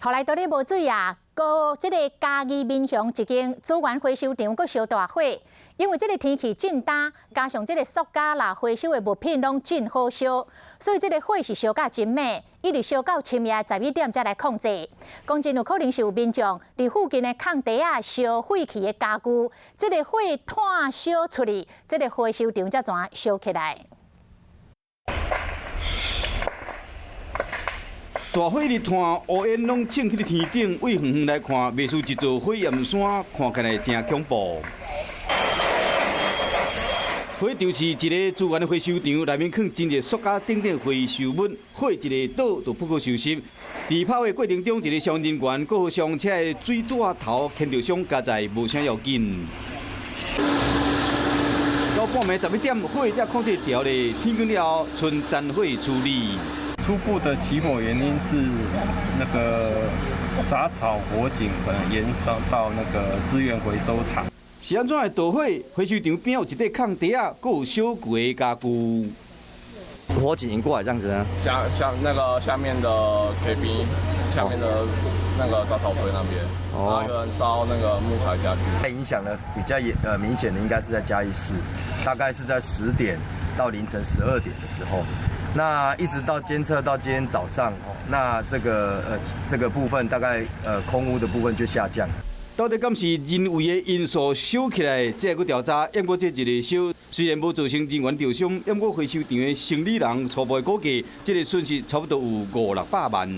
予來著咧無水啊，閣這个嘉義民雄一間資源回收場閣燒大火，因為這个天氣真焦，加上這个塑膠啦回收的物品攏真好燒，所以這个火是燒甲真猛，一直燒到深夜11點才來控制。講真有可能是有民眾佇附近的空地仔燒廢棄的家具，這个火炭燒出去，這个回收場才怎燒起來。大火的炭烏煙攏衝去天頂，對遠遠來看，袂輸一座火焰山，看起來真恐怖。火場是一个資源回收場，內面囥真濟塑膠等等回收物，火一个倒就不可收拾。佇拋火過程中，一个傷人員閣予上車的水柱頭牽著傷，佳哉無啥要緊。到半暝11點，火才控制牢咧，天光了後，賰殘火處理。初步的起火原因是那個雜草火警可能延燒到那個資源回收廠。是按怎會著火？回收場邊有一塊空地仔，閣有小舊的家具。火警引過來這樣子呢？下下那個下面的 KB，下面的那個雜草堆那邊，然後有人燒那個木材家具。影響呢比較明顯的應該是在嘉義市，大概是在10點到凌晨12點的時候。那一直到監測到今天早上，那這個部分大概空污的部分就下降。到底敢是人為的因素燒起來？這閣調查，毋過這一个燒雖然無造成人員受傷，毋過回收場的生理人初步估計，這个損失差不多有五六百萬。